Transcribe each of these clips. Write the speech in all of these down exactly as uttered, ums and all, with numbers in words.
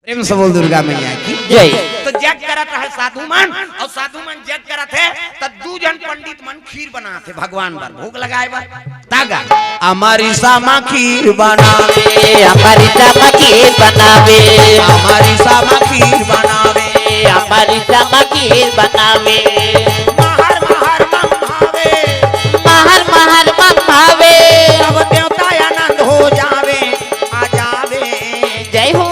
प्रेम से बोल दुर्गा मैया की जय। तो जग करत रहे साधु मन, अउ साधु मन जग करत हे, त दू झन पंडित मन खीर बनात हे भगवान बर, भोग लगाए बर। तागा अमरिसा म खीर बनावे, अमरिसा म खीर बनावे, अमरिसा म खीर बनावे, अमरिसा म खीर बनावे। महर महर मंगावे, महर महर मंगावे। सब देवता आनंद हो जावे, आ जावे। जय हो।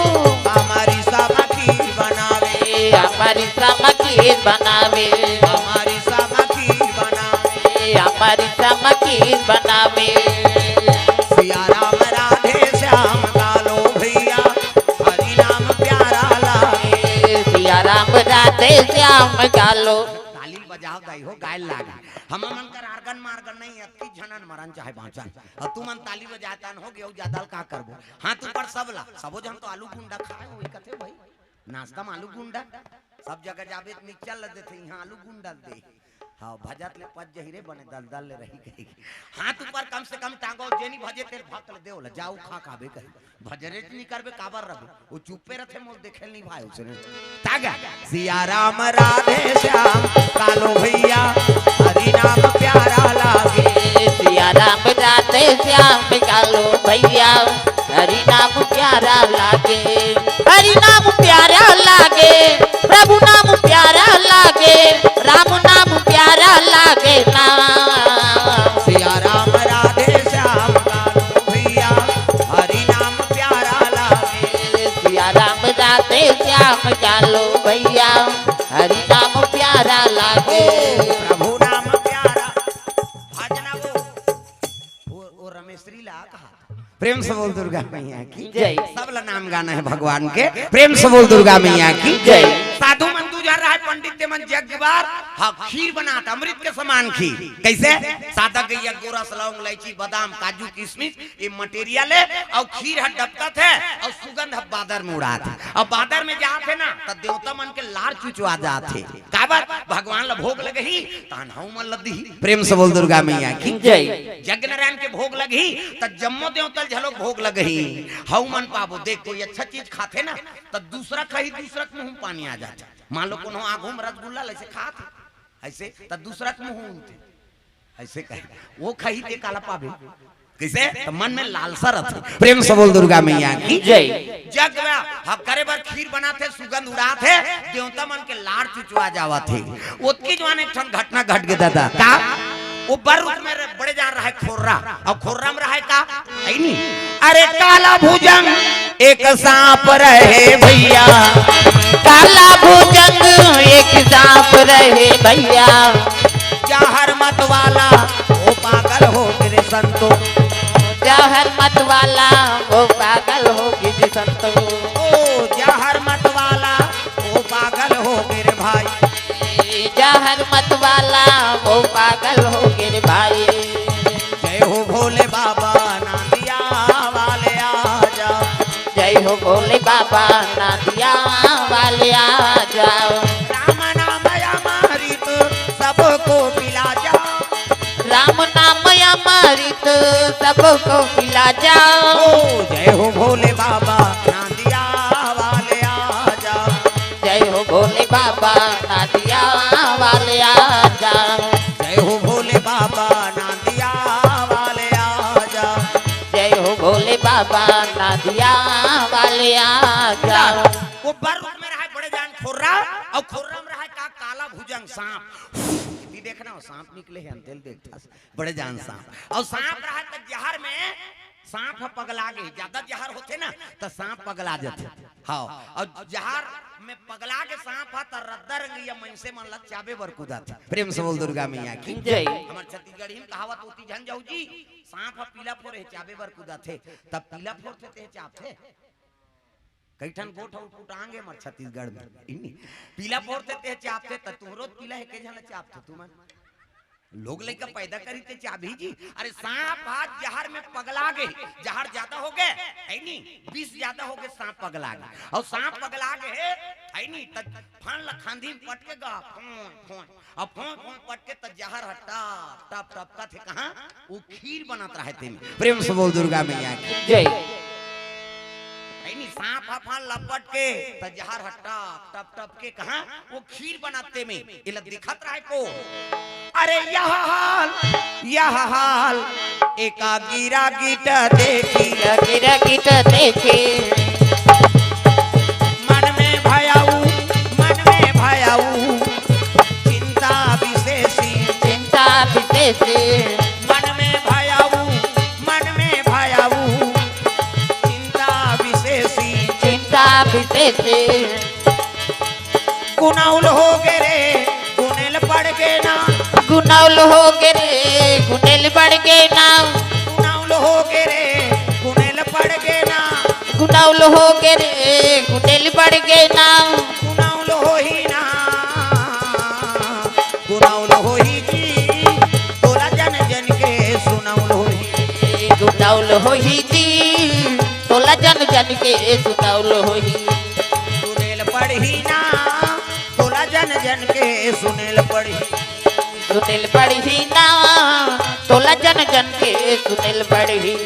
अमरिसा म खीर बनावे, अमरिसा म खीर बनावे, अमरिसा म खीर बनावे, अमरिसा म खीर बनावे। सिया राम राधे श्याम गालो भैया, हरि नाम प्यारा लागे। सिया राम राधे श्याम गालो। ताली बजाव दाई हो, गाय लागे। हम मन कर आर्गन मार्गन नहीं, अतकी झनन मरन चाहे बाँचन। अउ तुमन ताली बजातन हो गे, अउ जादा ल का करबो? हाथ ऊपर सब ला, सबो झन तो आलू गुंडा खाए, वही कथे भाई। नाश्ता में आलू गुंडा, सब जगह जाबे त मिक्सचर ल देथे, इहाँ आलू गुंडा ल दे। हाँ, भजत ले पच जही रे बने दलदल ले रही गई। हाथ ऊपर कम से कम टांगो, जेनी भजे तेल भात ले देव ला, जाऊ खा खाबे कही। भजरे च नहीं करबे, काबर रबे? वो चुप्पे रथे, मोल देखे नहीं भाई उसने। तागा, सिया राम राधे श्याम, कालो भैया, हरि नाम प्यारा लागे। सिया राम राधे श्याम, कालो भैया, हरि नाम प्यारा लागे। हरि नाम प्यारा लागे, प्रभु नाम प्यारा लागे, राम नाम प्यारा लागे ना। सिया राम राधे श्याम कालो भैया, हरि नाम प्यारा लागे। सिया राम राधे श्याम कालो भैया, हरि नाम प्यारा लागे। ओ प्रभु नाम प्यारा। भजना वो, वो, वो रमेश्वरी ला कहा। प्रेम से बोल दुर्गा मैया की जय। सब ला नाम गाना है भगवान के। प्रेम से बोल दुर्गा मैया की जय। साधु मन दू झन रहे पंडित, ते मन जग बार, हाँ, खीर बनात, अमृत के समान खीर। कैसे? सादा गैया, गोरस, लौंग, इलायची, बादाम, काजू, किशमिश, ये मटेरियल है, अउ खीर ह डबकत हे, अउ सुगंध ह बादर में उड़ात हे। अउ बादर में जात हे ना, त देवता मन के लार चुचवा जात हे। काबर? भगवान ल भोग लगही, तहन हऊ मन ल दिही। प्रेम से बोल दुर्गा मैया की जय। जग नारायण के भोग लगही, त जम्मो देवता ल झलोक भोग लगही। हऊ मन पाबो। देख, कोई अच्छा चीज खाथे ना, त दूसरा खाही, दूसरा के मुंह में पानी आ जाथे। मान लो कोनो आगू में रसगुल्ला ल ऐसे खात हे, ऐसे, त दूसरा के मुंह उठे, ऐसे कहे, वो खाही ते काला पाबे। कैसे? त मन में लालसा रथे। प्रेम से बोल दुर्गा मैया की जय। जग में ह करे बर खीर बनात हे, सुगंध उड़ात हे, देवता मन के लार चुचवा जावत हे। ओतकी जवान एक ठन घटना घट गे दादा। का? वो बर रुख में रे-, बड़े जान रहे खोर्रा, अउ खोर्रा में रहे का? है नी? अरे काला भुजंग एक सांप रहे भैया, काला भुजंग एक सांप रहे भैया। जहर मत वाला वो पागल हो गे रे संतो, जहर मत वाला वो पागल हो गे रे संतो। ओ जहर मत वाला वो पागल हो गे रे भाई, जहर मत वाला वो पागल हो गे रे भाई। जय हो भोले बाबा नांदिया वाले आजा। जय हो भोले बाबा नांदिया वाले आजा। राम नाम अमृत सबको पिला जा। राम नाम अमृत सबको पिला जा। ओ जय हो भोले बाबा नांदिया वाले आजा। जय हो भोले बाबा नांदिया वाले आजा। जय हो भोले बाबा नांदिया वाले आजा। जय हो भोले बाबा नांदिया वाले आजा। वो बर रुख में रहे बड़े जान खोर्रा, अउ खोर्रा में रहे का काला भुजंग सांप। ये देखना, वो सांप निकले हे, अंतेल देखता से। बड़े जान सांप। अउ सांप रहे त जहर में सांप ह पगला गे, जादा जहर होथे ना, त सांप पगला जाथे। हाँ, अउ जहर में पगला गे सांप ह, त रद्दा रंगइया मनसे मन ला चाबे बर कुदाथे। प्रेम से बोल दुर्गा मैया की जय। हमर छत्तीसगढ़ी में कहावत होती, झन जाऊ जी, सांप ह पीला फोरे चाबे बर कुदाथे, त पीला फोरथे ते चाबथे। कई ठन गोठ अउ कुटांग हे हमर छत्तीसगढ़ में। इन्हीं पीला फोरथे ते चाबथे, त तुहरो पीला हे, के झन चाबथे तुमन? लोग लइका पैदा करी ते चाबही जी। अरे सांप ह जहर में पगला गे, जहर जादा हो गे, है नी, विष जादा हो गे, सांप पगला गे। अउ सांप पगला गे हे, है नी, त फन ल खांधी में पटके गा, फोन, फोन। अब फोन, फोन पटके त जहर ह टप, टप, टपकत हे कहाँ? वो खीर बनत रहे तेमे। प्रेम से बोल दुर्गा मैया की जय। है नी, सांप ह फान लपट के, त जहर ह टप, टप, टप के कहा, वो खीर बनाते में, एला दिखत राहय को। अरे यह हाल, यह हाल, एका गिरा गिट देखी। गिरा गिट देखी। मन में भयाऊ, मन में भयाऊ, चिंता विशेषी। चिंता विशेषी। मन में भयाऊ, मन में भयाऊ, चिंता विशेषी। चिंता विशेषी। गुनौल हो गे रे, गुनेल पड़ गे ना। गुनौल हो गे रे, गुनेल पड़ गे ना। गुनौल हो गे रे, गुनेल पड़ गे ना। गुनौल हो गे रे, गुनेल पड़ गे ना। गुनौल होही ना, गुनौल होही जी, तोला जन जन के सुनौल होही। गुनौल होही जी, तोला जन जन के सुनौल होही। सुनेल पड़ही ना, तोला जन जन के सुनेल पड़ही। सुनेल पड़ही ना, तोला जन जन के सुनेल पड़ही।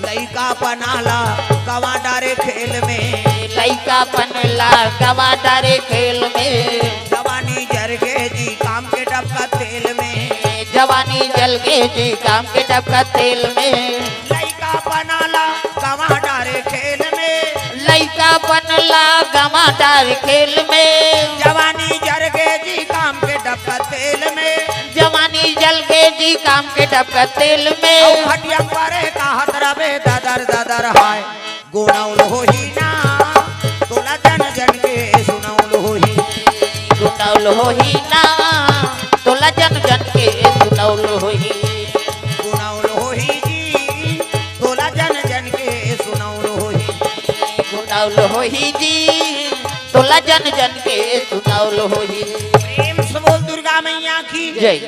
लइकापन ला गवा डारे खेल में। लइकापन ला गवा डारे खेल में। जवानी जर गे जी काम के डबका तेल में। जवानी जल गे जी काम के डबका तेल में। लइकापन ला गवा डारे खेल में। लइकापन ला गवा डारे खेल में। जवानी जर गे जी काम के डबका तेल में। जवानी जल गे जी काम के डबका तेल में। अउ खटिया परे कहत रबे ददर ददर हाय। गुनौल होही ना, तोला जन जन के सुनौल होही। गुनौल होही ना, तोला जन जन के सुनौल होही। गुनौल होही जी, तोला जन जन के सुनौल होही। गुनौल होही जी, तोला जन जन के सुनौल होही। प्रेम से बोल दुर्गा मैया की जय।